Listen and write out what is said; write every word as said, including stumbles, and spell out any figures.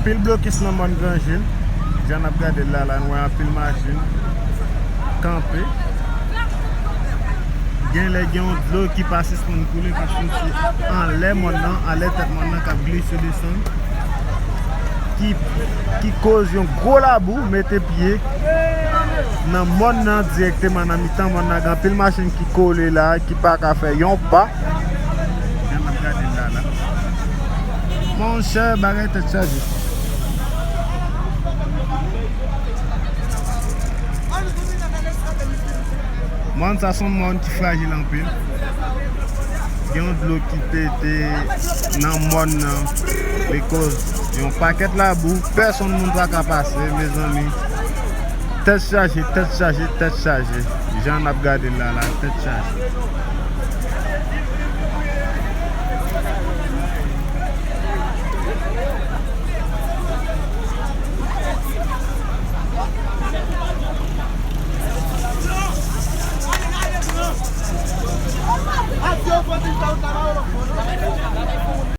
Pil blokis nan mòn Granjil. Jan n ap gade l la, la, n wè anpil machin kanpe. Gen lè gen yon dlo ki pa sispann koule, k ap soti anlè mòn nan, anlè tèt mòn nan, k ap glise desann, ki, ki koz yon gwo labou mete pye nan mòn nan dirèkteman, nan mitan mòn nan. Gen anpil machin ki kole la, ki pa ka fè yon pa. Jan n ap gade l la, la. Monchè, bagay tèt chaje. Mòn sa se yon mòn ki frajil anpil. Gen yon dlo ki pete nan mòn nan, li koz yon pakèt labou, pèsonn moun pa ka pase, mezanmi. Tèt chaje, tèt chaje, tèt chaje. Jan n ap gade l la, la, tèt chaje.